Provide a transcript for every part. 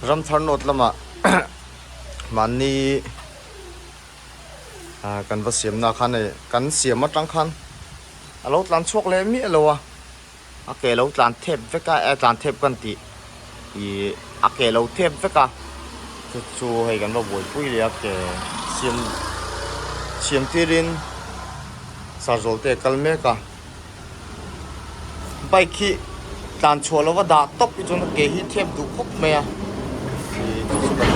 Ramthar North lamah mahni kan va siamna khan hei kan siam atang khan a lo tlan chhuak leh miah lo a, a ke lo tlan thep vek a, tlan thep kan tih ih a ke lo thep vek a chu chu hei kan va buaipui leh a ke siam siam tirin sarzawl te a kal mek a. Bike hi tlan chhuah lova dah tawp hi chuan ke hi thep duh khawp mai a ih chu chu kan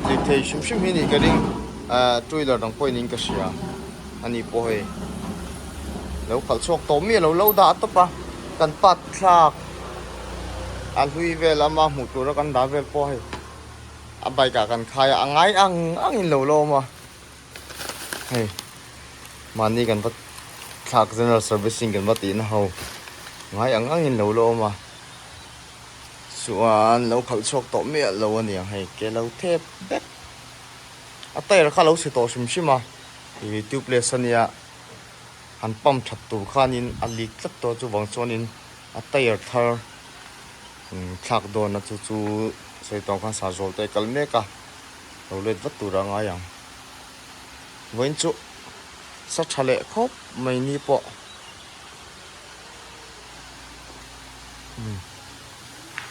lirthei hrim hrim hi nih ka ring ah two wheeler dang pawhin in ka hria ani pawh hei lo khalh chhuak tawh miah lo lo dah tawp a kan pat thlak a hlui vel ama hmuh tura kan dah vel pawh hei a bike ah kan khai a a ngai ang ang in lo la awm a. Hei mahni kan va thlak general servicing kan va tihna ho ngai ang angin lo la awm a chuan lo khalh chhuak tawh miah lo a niang hei ke lo thep vek a tyre kha a lo chhe tawh hrim hrim a ih tubeless a nia han pump that tur khanin a leak tlat tawh chuvang chuanin a tyre thar thlak dawn a chu chu sawi tawng khan sahzawl te a kal mek a. Lo let vat tur a ngai ang. Vawiin chu sa tha leh khawp mai ni pawh.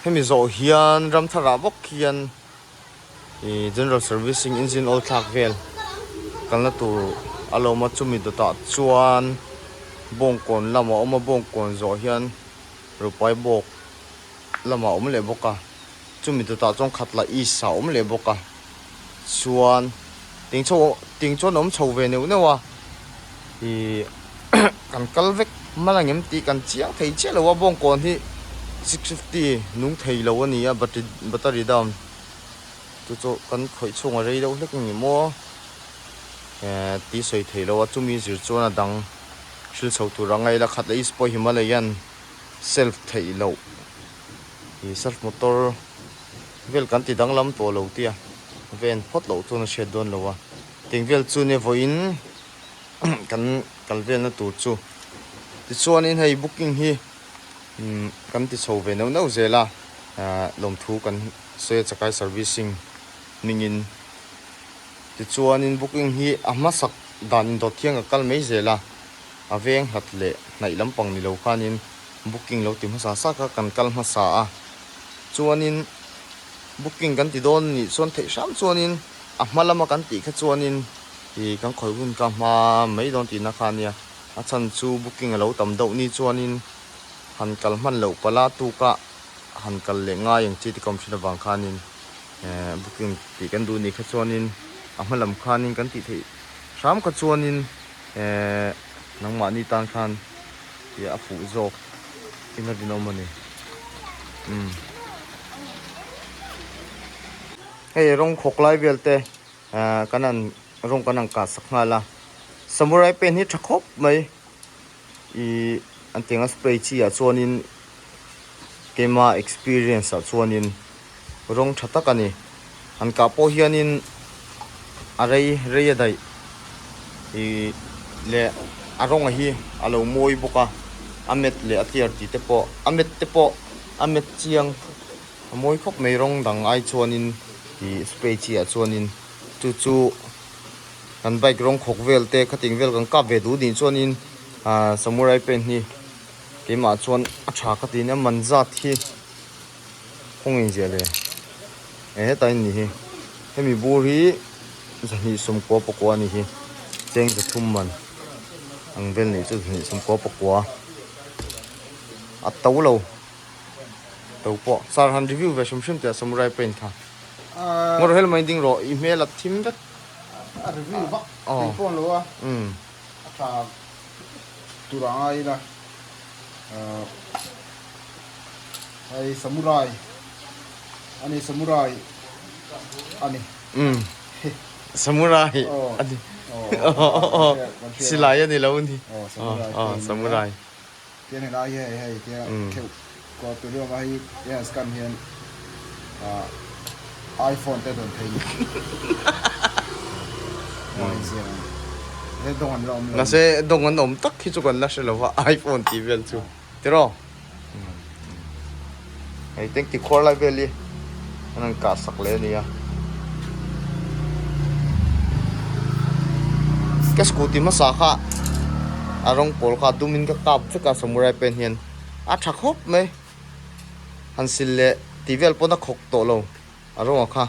Hemi zawh hian ram thar ah bawk hian ih general servicing engine oil thlak vel kalna tur a lo awm a chumi dawtah chuan bawngkawn lamah a awm a bawngkawn zawh hian rupai bawk lamah a awm leh bawk a. Chumi dawtah chuan khatla east ah a awm leh bawk a chuan ting chho ting chuan a awm chho ve neuh neuh a ih kan kal vek hman ang em tih kan chiang thei chiah lo a bawngkawn hi 650 nung thei lo a ni a battery battery down chu chu kan khawih chhung a rei deuh hlek a ni maw eh tih sawi thei lo a chumi zir chuan a dang hril chho tur a ngaih la khatla east pawh Himalayan self theih loh. Ih self motor vel kan ti danglam tawh lo tia ven phawt loh chuan a hriat dawn lo a teng vel chu nia vawiin kan kal velna tur chu tichuanin hei booking hi umm kan ti chho ve neuh neuh zel a ah lawmthu kan sawi a chakai servicing hmingin tichuanin booking hi a hmasak dan indawt hian ka kal mai zel a a veng hlat leh hnaih lampang ni lo khanin. Booking lo ti hmasa sa kha kan kal hmasa a, chuanin booking kan ti dawn nih chuan theih hram chuanin a hma lama kan tih kha chuanin ih kan khawi hun kha hma mai dawn tihna kha ania, a chhan chu booking a lo tam deuh ni chuanin han kal hman loh pala tuka han kal leh ngai ang chi ti ka awm thin avang khanin eh booking tih kan duh nih kha chuanin a hma lam khanin kan tih theih hram kha chuanin eh nangmahni tan khan. Tih a fuh zawk in a rinawm a ni. Umm. Hei rawng khawk lai vel te ah kan han rawng kan han kah sak nghal a. Samurai pen hi tha khawp mai. Ih an tiang a spray chi ah chuanin keima experience ah chuanin rawng tha tak a ni. An kah pawh hianin a rei rei a daih ih leh a rawnga hi a lo mawi bawk a a met leh a tliar tih te pawh a met te pawh a met chiang a mawi khawp mai rawng dang ai chuanin ih spray chi ah chuanin chu chu kan bike rawng khawk vel te khating vel kan kap ve duh nih chuanin ah samurai paint hi keimah chuan a tha ka ti nia man zat hi. Kawng inziah le e heta in ni hi hemi bur hi 290 pakua a ni hi cheng 300 man ang vel nih chu 290 pakua a to lo to pawh sir han review ve hrim hrim teh a samurai paint kha ngawr hel mai ding rawh i hmel a thim vek a review vak thei pawh lo a a tha tur a ngai ila. Hei samurai ani samurai ani. Umm samurai ani silai ani lo ani aw samurai. Tiang helai hi hei hei tia kheuh kual tur hi awm a hei hian scan hian iPhone te dawn thei ni. Mahse dawng an awm tak hi chu kan la hre lo va iPhone tih vel chu tiraw. Hei tank ti khuar lai vel hi An rawn kah sak leh a nia. Ka scooty hmasa kha a rawng pawl kha dum in ka kap vek a samurai pen hian a tha khawp mai. Han sil leh tih vel pawn a khawk tawh lo a rawng a kha.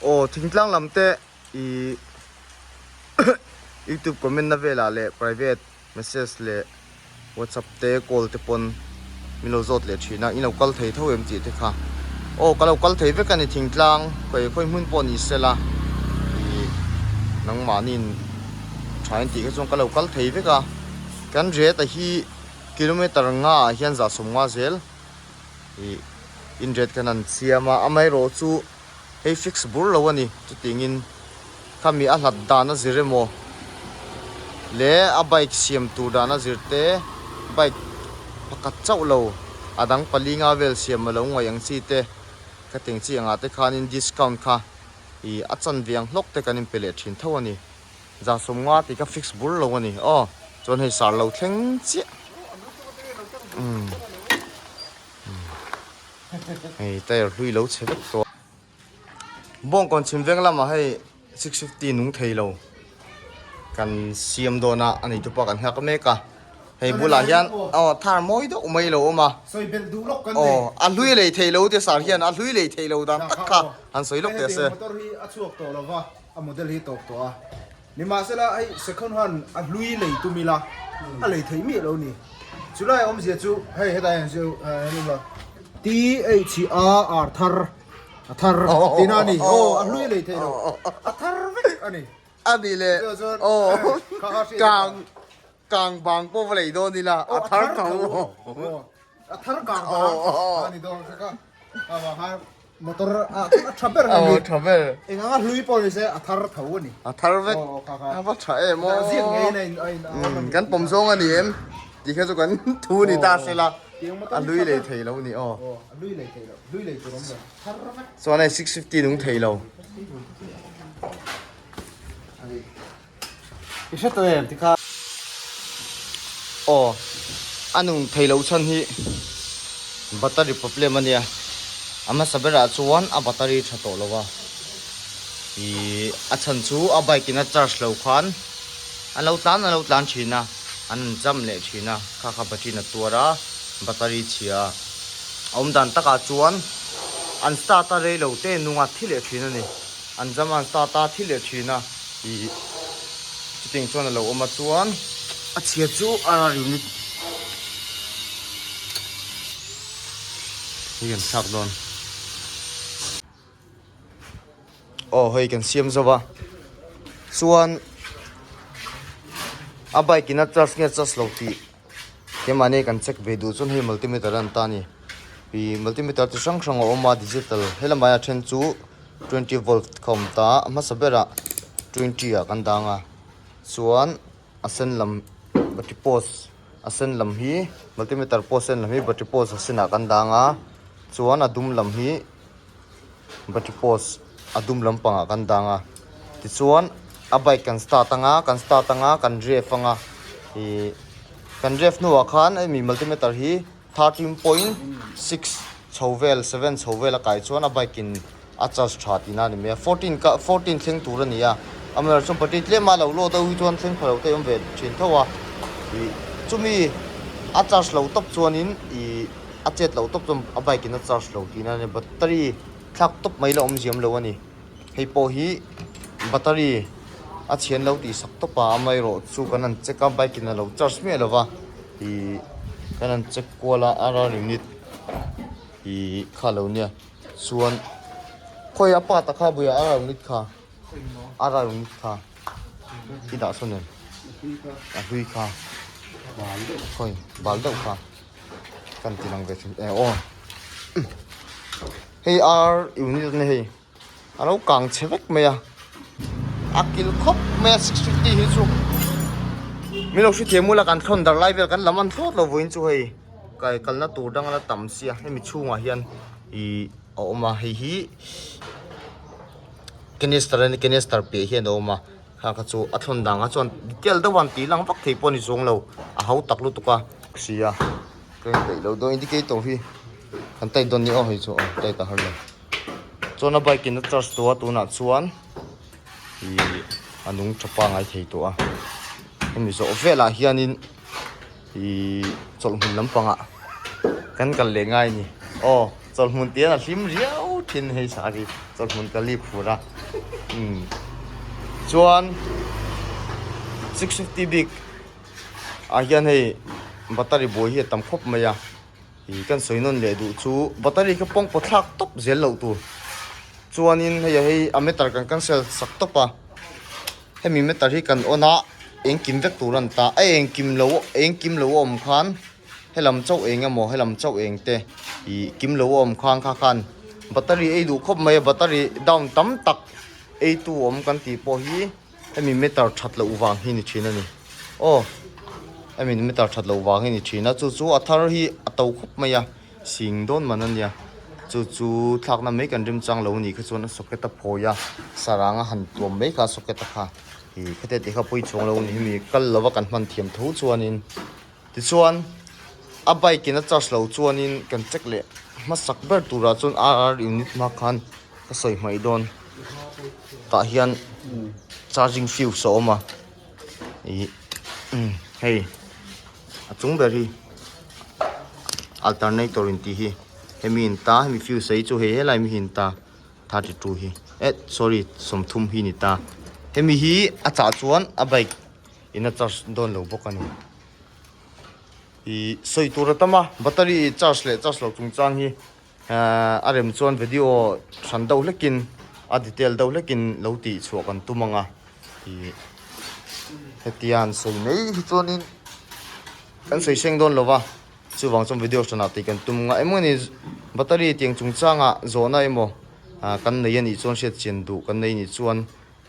Aw thingtlang lam te ih youtube comment na velah leh private message leh whatsapp te call te pawn min lo zawt leh thin a in lo kal thei tho em tih te kha aw ka lo kal thei vek a ni thingtlang khawi khawi hmun pawh ni sela ih nangmahniin tha in tih kha chuan ka lo kal thei vek a kan rate a hi kilometer nga ah hian zah sawmnga zel ih in rate khan an siam a amaherawh chu hei fix bur lo a ni chutiangin khami a hlat dan a zir emaw leh a bike siam tur dan a zir te bike pakhat chauh lo a dang pali nga vel siam a lo ngaih ang chi te ka teng chi angah te khanin discount kha ih a chanve ang hlawk te kan inpe leh thin tho a ni. Zasawmnga tih kha fix bur lo a ni aw chuan hei sar lo thleng chiah umm hei tyre hlui lo chhe vek tawh bawngkawn chhim veng lamah hei 650 nung thei lo kan siam dawn a a nei tupa kan nghak mek a hei bulah hian aw thar mawi deuh mai lo awm a aw a hlui lei thei lo te sar hian a hlui lei thei lo dan tak kha han sawi lawk teh se. A model hi tawp tawh a, nimahsela hei second hand a hlui lei tum ila a lei theih miah lo ni. Chulai awmzia chu hei hetah hian chu hei T H A R thar a thar tihna a ni aw a hlui lei theih lo a thar vek a ni. A ni le aw kang kang bang pawh va lei dawn ila a thar tho a thar kang bang a ni dawn kha a vang khan Motor ah chuan a tha ber a ni. Tha ber. Eng anga hlui pawh ni se a thar tho a ni. A thar vek. A va tha em aw. Ziak ngei in a in a in. Kan pawm zawng a ni em? Tih kha chu kan thu ni ta se la. A hlui lei thei lo ni aw. A hlui lei thei lo. Hlui lei tur awm lo. Thar vek. Chuan hei 650 nung thei lo. I hre tawh em tikha? Aw, a nung thei loh chhan hi battery problem a nia. A hmasa berah chuan a battery tha tawh lo a, ih a chhan chu a bike in a charge lo khan a lo tlan a lo tlan thin a, an han jam leh thin a, kha kha battery in a tuar a, battery chhia a. A awm dan takah chuan an start a rei lo te nunga thi leh thin a ni. An jam an start a thi leh thin a ih chutiang chuan a lo awm a chuan a chhia chu RR unit hi kan thlak dawn aw hei kan siam zo va chuan a bike in a charge nge charge lo tih Keimahni kan check ve duh chuan hei multimeter a ni ta a ni. Ih multimeter chi hrang hrang a awm a digital helamah hian a then chu 20 volt kha a awm ta a hmasa berah 20 ah kan dang a chuan a sen lam battery post a sen lam hi multimeter post sen lam hi battery post a senah kan dang a chuan a dum lam hi battery post a dum lampangah kan dang a tichuan a bike kan start anga kan start anga kan rev anga ih kan rev hnuah khan hemi multimeter hi 13.6 chho vel 7 chho vel a kai chuan a bike in a charge tha tihna a ni mai a 14 ka 14 thleng tur a ni a amaherawhchu chuan battery tlem a lo load deuh hi chuan thleng pha lo te a awm ve thin tho a ih chumi a charge lo tawp chuanin ih a chet loh tawp chuan a bike in a charge lo tihna a ni battery thlak tawp mai la awm ziam lo a ni hei pawh hi battery a chhian lo tih sak tawp a amaherawh chu kan han check a bike in a lo charge miah lo va ih kan han check kual a RR unit ih kha lo nia chuan khawi a part a kha buia RR unit kha RR unit kha i dah sawn em a hlui kha khawi bal deuh kha. Kan ti lang ve thin e aw hei ar unit ani hei a lo kang chhe vek mai a a kil khawp mai a 650 hi chu min lo hrethiam ula kan thlawn dar lai vel kan lam an thlawt lo vawiin chu hei kai kalna tur dang a la tam sia hemi chhungah hian ih a awm a hei hi canister a ni canister piah hian a awm a. Kha kha chu a thlawn dangah chuan detail deuh a an tih lang vak thei pawh a ni chuang lo. a hau tak lutuk a si a ka en daih lo dawn indicator hi kan tight dawn ni aw hei chu aw tight a har lo chuan a bike in a charge tawh a tunah chuan ih a nung tha pangai thei tawh a hemi zawh velah hianin ih chawlhhmun lampangah kan kal leh ngai a ni aw chawlhhmun tih hian a hlim riau thin hei sari chawlhhmun ka lip fur a umm chuan 650 bik ah hian hei battery buai hi a tam khawp mai a ih kan sawi nawn leh duh chu battery kha pawng paw thlak tawp zel loh tur chuanin hei a hei a meter kan cancel sak tawp a hemi meter hi kan on a engkim vek tur a ni ta a engkim lo engkim lo a awm khan helam chauh eng emaw helam chauh eng te ih kim lo a awm khan kha khan battery ei duh khawp mai a battery down tam tak ei tu awm kan tih pawh hi. Hemi meter that loh vang hi ni thin a ni. Aw, hemi meter that loh vang hi ni thin a, chu chu a thar hi a to khawp mai a, sing dawn man a nia. Chu chu thlakna mai kan rim chang lo nih kha chuan a socket a phawi a, sarang a han tuam mai kha socket a kha ih khate tih kha pawi chuang lo a ni. Hemi kal lova kan hman thiam tho chuanin tichuan a bike in a charge lo chuanin kan check leh hmasak ber turah chuan RR unit hma khan ka sawi hmaih dawn. Tah hian charging fuse a awm a ih hei a chung ber hi alternator in tih hi hemi in ta hemi fuse hi chu hei helai mi hi in ta 32 hi eh sorry 30 hi ni ta hemi hi a chah chuan a bike in a charge dawn lo bawk a ni ih sawi tur a tam a battery charge leh charge loh chungchang hi. A rem chuan video hran deuh hlekin a detail deuh hlekin lo tih chhuah kan tum ang a ih hetia an sawi mai hi chuanin kan sawi seng dawn lo va chuvang chuan video hranah tih kan tum ang a eng emawni battery tiang chungchangah zawhna emaw ah kan nei a nih chuan hriat chian duh kan nei a nih chuan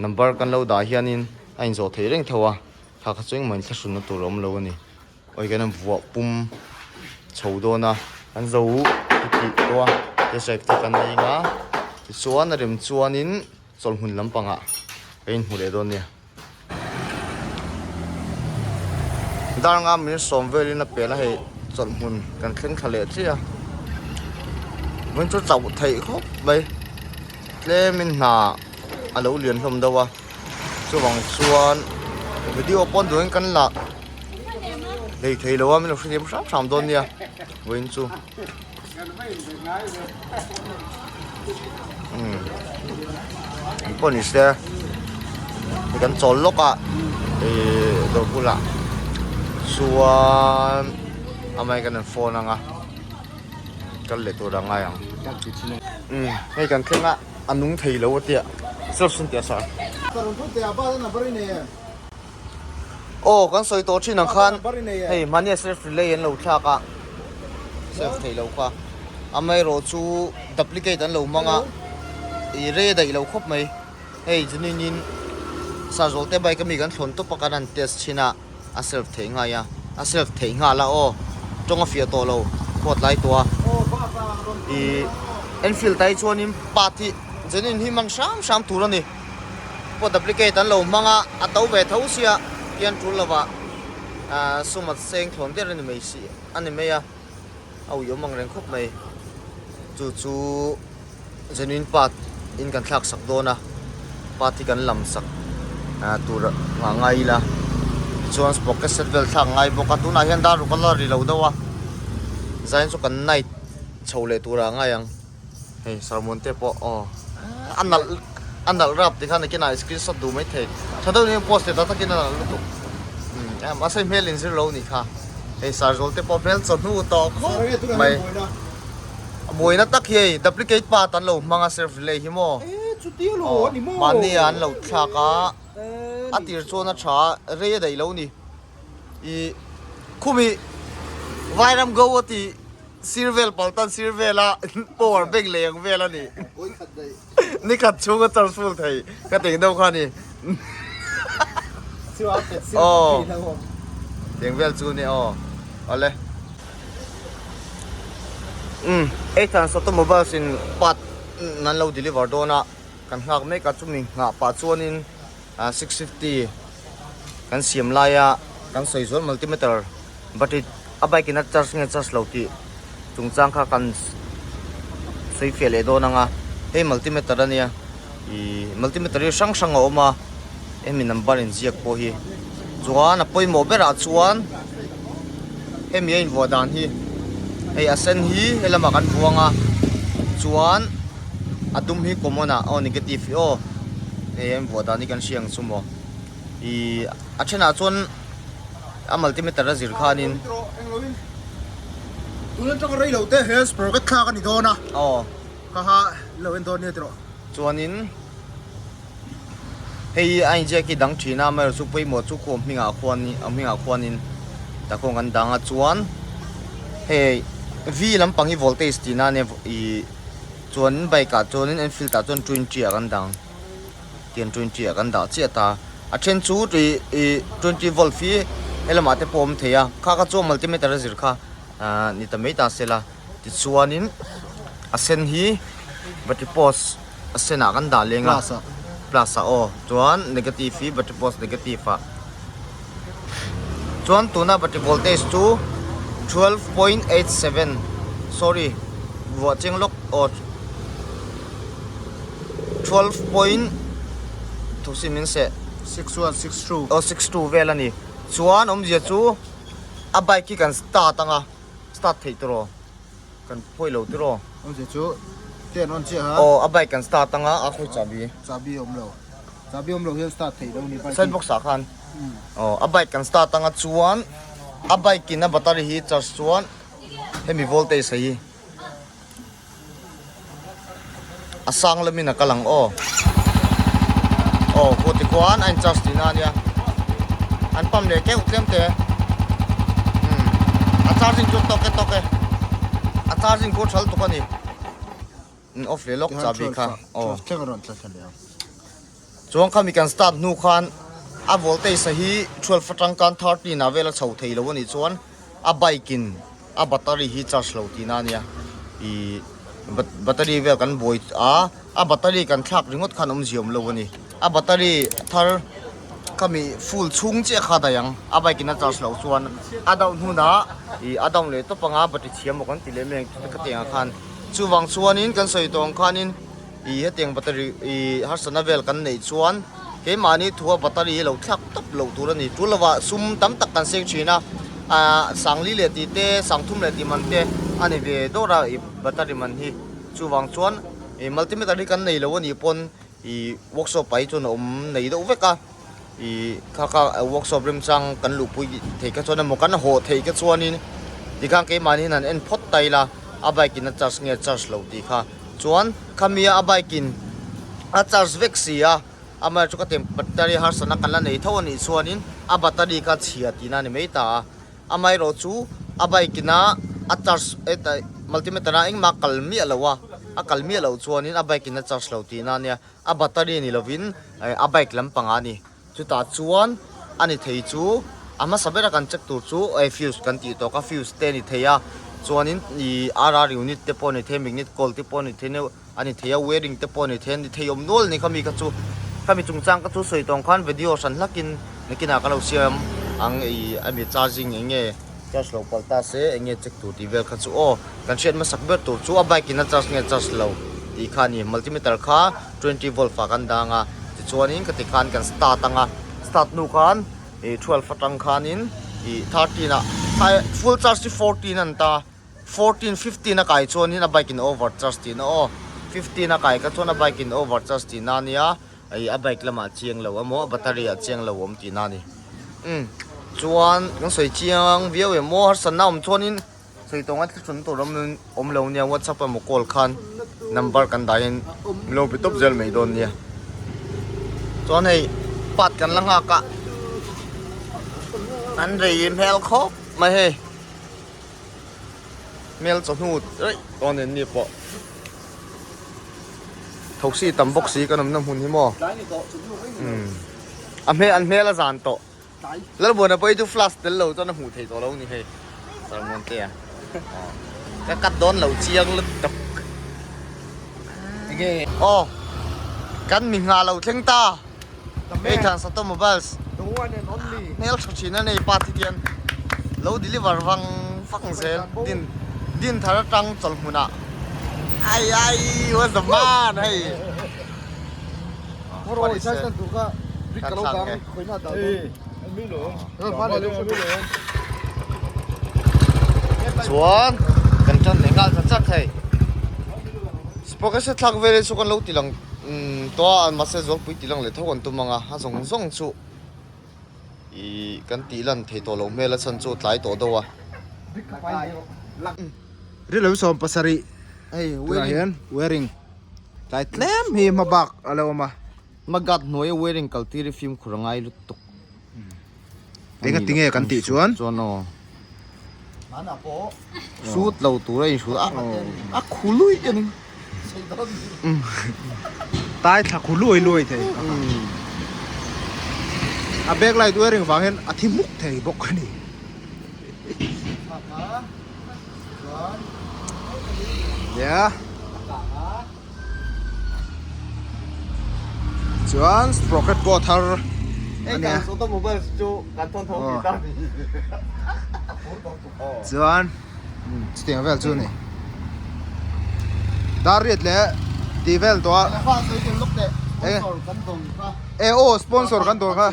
number kan lo dah hianin a inzawh theih reng tho a kha kha chu engmah inthlahrunna tur a awm lo a ni. Awi kan han vuah pum chho dawn a kan zo tih tawh a test drive te kan nei anga tichuan a rem chuanin chawlhmun lampangah ka inhmu leh dawn nia. Dar nga min sawm velin a pel a hei chawlhmun kan thleng thla leh chiah a vawiin chu chauh theih khawp mai tlemin hna a lo lian hlawm deuh a chuvang chuan video pawn duhin kan la. Lei thei lo a min lo hrethiam hram hram dawn nia vawiin chu umm an pawh ni se hei kan chawl lawk a ihh dawr bulah chuan amah hi kan rawn phone ang a kal leh tur a ngai ang umm hei kan thleng a a nung thei lo a tia self sun tih a sa. Aw kan sawi tawh thin ang khan hei mahnia self relay an lo thlak a self theih loh kha amaherawh chu duplicate an lo hmang a ih rei a daih lo khawp mai hei chuanin sazawlte te bike ami kan thlawn tawp a kan han test thin a a self theih nghai a a self theih nghal a aw tawng a fiah tawh lo khuat lai tawh a ih enfield ah hi chuanin part hi genuine hi hman hram hram tur a ni. Pawh duplicate an lo hmang a, a to ve tho sia tian tul lovah ahh sum a seng thlawn der a ni mai si a ni mai a, a uiawm ang reng khawp mai. Chu chu genuine part in kan thlak sak dawn a, part hi kan lam sak ah tur nghah ngai ila tichuan sprocket set vel thlak ngai bawk a, tunah hian dar ruk a la ri lo deuh a, zain chu kan night chho leh turah a ngai ang. Hei sermon te pawh aw a nalh a nalh rap ti khan nakinah screenshot duh mai thei tha deuh in post leh ta takin a nalh lutuk umm mahse hmel in zir lo nih kha hei sarzawl te pawh hmel chawhnu tawh khawp mai a buaina tak hi hei duplicate part an lo hmang a self relay hi maw aw mahni ah an lo thlak a a tir chuan a tha a rei a daih lo ni ih khumi vairam go a tih. Sir vel paltan sir vela power bank lei ang vel a ni. Ni khat chhung a charge full thei ka teng deuh kha ni. Aw teng vel chu ni aw awle. Umm Ethan's Automobiles in part nan lo deliver dawn a kan nghak mek a chumi nghah pah chuanin 650 kan siam laia kan sawi zual multimeter. Battery a bike in a charge nge charge lo tih chungchang kha kan sawi fiah leh dawn ang a, hei multimeter a nia ih multimeter hi hrang hrang a awm a hemi number inziak pawh hi chuan a pawimawh berah chuan hemi a invuah dan hi hei a sen hi helamah kan vuang a chuan a dum hi common ah aw negative hi aw hei a invuah dan hi kan hria ang chu maw ih a thenah chuan. A multimeter a zir khanin. Tun atanga rei lo te he sprocket thlak a ni dawn a. Aw. Kha ha lo en dawn nia tiraw. Chuanin hei a inziak hi dang thin a, amaherawhchu chu pawimawh chu khuam hmingah khuan a hmingah khuanin tah khuan kan dang a chuan hei V lampang hi voltage tihna a nia ih chuan bike ah chuanin enfield ah chuan 20 ah kan dang. Tian 20 ah kan dah chiah ta. A then chu tui ih 20 volt hi helamah te pawh a awm thei a, kha kha chu a multimeter a zir kha ahh ni ta mai ta se la. Tichuanin a sen hi battery post a senah kan dah leng a, plus ah aw, chuan negative hi battery post negative ah. Chuan tuna battery voltage chu 12.87 sorry vuah cheng lawk aw. 12 point thawhsi min seh 6 1 6 2 aw 6 2 vel a ni chuan awmzia chu a bike hi kan start anga start theih tawh kan phawi lo tiraw awmzia chu ten on chiah ha aw a bike kan start anga a khawi chahbi chahbi a awm lo chahbi awm lo hian start theih lo ni bike side box ah khan aw a bike kan start anga chuan a bike in a battery hi charge chuan hemi voltage hi A sang lamin a kal ang aw. Aw khu tikhuan a in charge tihna a nia. An pump leh keuh tlem te. Umm a charging chu tawk e tawk e. A charging khu thal tuk a ni. Umm off leh lawk chahbi kha. Aw. Chuan khami kan start hnu khan a voltage a hi 12 atang khan 13 ah vel a chho thei lo a nih chuan a bike in a battery hi charge lo tihna a nia ih battery vel kan buai a a battery kan thlak ringawt khan awmzia awm lo a ni a battery thar khami full chhung chiah kha daih ang a bike in a charge loh chuan a down hunah ih a down leh tawp anga battery chhia maw kan ti lem em ka tih ang khan chuvang chuanin kan sawi tawh ang khanin. Ih hetiang battery ih harsatna vel kan neih chuan keimahni thua battery hi lo thlak tawp loh tur a ni. Tul lovah sum tam tak kan seng thin a, ah sangli leh tih te sangthum leh tih man te a ni ve dawr a ih battery man hi. Chuvang chuan ih multimeter hi kan nei lo a nih pawn ih workshop ah hi chuan a awm nei deuh vek a, ih kha kha workshop remchang kan luhpui theih kha chuan emaw kan hawh theih kha chuanin tikhan keimahni hian han en phawt ta ila a bike in a charge nge charge lo tih kha. Chuan khamia a bike in a charge vek si a, amaherawhchu ka tem battery harsatna kan la nei tho a nih chuanin a battery kha chhia tihna a ni mai ta a, amaherawhchu a bike ina a charge heta multimeter a engmah a kal miah lo a, a kal miah loh chuanin a bike in a charge lo tihna a nia, a battery ni lovin a bike lampangah a ni. Chutah chuan a ni thei chu a hmasa bera kan check tur chu fuse kan tih tawk a fuse te a ni thei a chuanin ih RR unit te pawh a ni thei a magnet coil te pawh a ni thei neuh a ni thei a wiring te pawh a ni thei a ni thei awm nual a ni khami kha chu khami chungchang kha chu sawi tawng khan video hran hlakin nakinah ka lo siam ang ih a mi charging eng nge charge lo palh ta se eng nge check tur tih vel kha chu aw kan hriat hmasak ber tur chu a bike in a charge nge charge lo tih kha a ni multimeter kha. 20 volt ah kan dang a tichuanin ka ti khan kan start ang a start hnu khan ih 12 atang khanin ih 13 ah full charge hi 14 a ni ta 14 15 a kai chuanin a bike in over charge tihna aw 15 a kai kha chuan a bike in over charge tihna a nia ih a bike lamah chiang lo emaw a battery ah chiang lo awm tihna a ni umm chuan kan sawi chiang viau em aw harsatna awm chuanin. Sawi tawng a thlithlun tur awm awm lo nia whatsapp emaw call khan number kan dah hian min lo be tawp zel mai dawn nia chuan hei part kan la nghak a an rei hmel khawp mai hei hmel chawhnu daih dawn en ni pawh thosi tam bawk si kan awmna hmun hi maw a hmel an hmel a zan tawh. Lalbuana pawh hi chu flash tel lo chuan a hmuh theih tawh lo ni hei Sermon te a ka cut dawn lo chiang lutuk Enge aw kan mi nghah lo thleng ta hei than Sato mobiles The one and only hmel tha thin a nei pa ti hian. Lo deliver vang vang zel din din thar atang chawlhmunah ai ai what's the man hei kan thlak nge. Chuan kan tan leh nghal chat chat thei. Sprocket thlak vel hi chu kan lo ti lang tawh a mahse zualpui ti lang leh tho kan tum ang a a zawng zawng chu ih kan tih lan thei tawh loh hmel a chhan chu a tlai tawh deuh a. Rilru 70 hei tunah hian wearing tlai tlem hi hmabak a lo awm a. Magat hnuaia wearing kal tir hi fimkhur a ngai lutuk. Eng a tinge kan tih chuan? Chuan aw. Hrut lo tur a inhrut a a khu lui a ni. Tai thla khu luai luai thei. A backlight wearing vang hian a thi hmuk thei bawk a ni. Nia. Chuan sprocket pawh thar a nia. Chuan chutiang vel chu a ni. Dar riat leh tih vel tawh a. E aw sponsor kan dawn kha.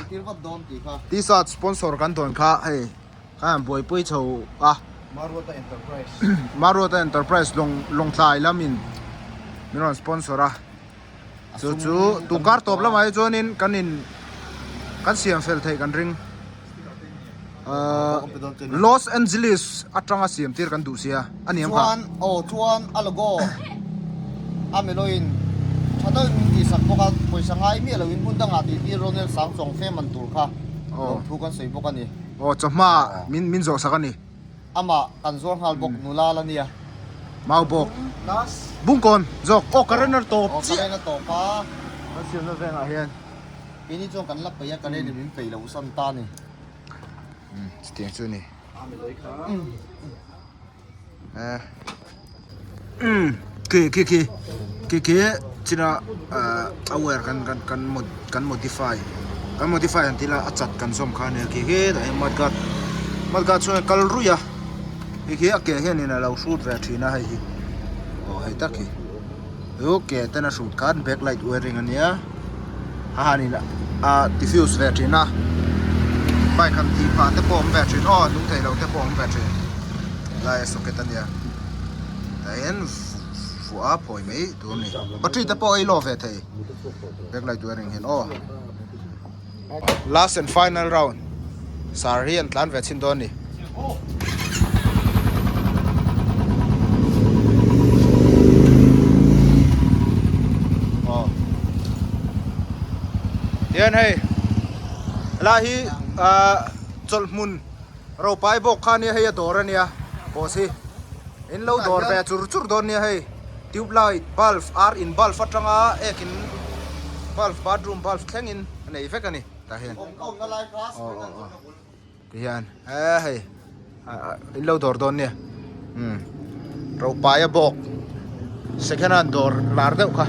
T-shirt sponsor kan dawn kha hei. Khan buaipui chho a. Maruata Enterprise. Maruata Enterprise lawng lawngtlai lamin min rawn sponsor a. Chu chu tukar tawp lamah hi chuanin kan in kan siam fel theih kan ring. Ahh Los Angeles atanga siam tir kan duh sia a ni ang kha. Chuan aw chuan a logo a meloin tha deuhin min tihsak bawk a pawisa ngai miah loin hmun dangah tih tir Ronel sang chawng fe man tur kha lawmthu kan sawi bawk a ni. Aw chawhma min min zawh sak a ni. Amah kan zuar nghal bawk nula la nia. Mau bawk. Bungkawn zawk. Aw current a tawp chiah. Aw current a tawp a. Kan siamna vengah hian. Keini chuan kan la peih a current in min peih loh san ta ni. Umm chutiang chu a ni. Umm khi khi khi khi khi china a wire kan kan kan mod kan modify kan modify an tih la a chat kan zawm kha ania khi khi tah hian mud guard mud guard chuan a kal ruih a hei khi a ke hianin a lo hrut ve thin a hei hi aw hei tak hi chu ke ten a hrut khan back light wiring ania a hanin a diffuse ve thin a bike han tih phah te pawh a awm ve thin aw hnung theih loh te pawh a awm ve thin lai a socket ania tah hian vuah a phawi mai tur a ni battery te pawh a ei lawk ve thei back light wiring hian aw last and final round sar hi an tlan ve chhin dawn a ni. Tihian hei helai hi ahh chawlh hmun ropai bawk kha ania hei a dawr ania boss hi in lo dawr ve chur chur dawn nia hei tube light bulb ar in bulb atanga ek in bulb bathroom bulb thlengin a nei vek a ni tah hian Tihian he hei in lo dawr dawn nia umm ropaia bawk second hand dawr lar deuh kha.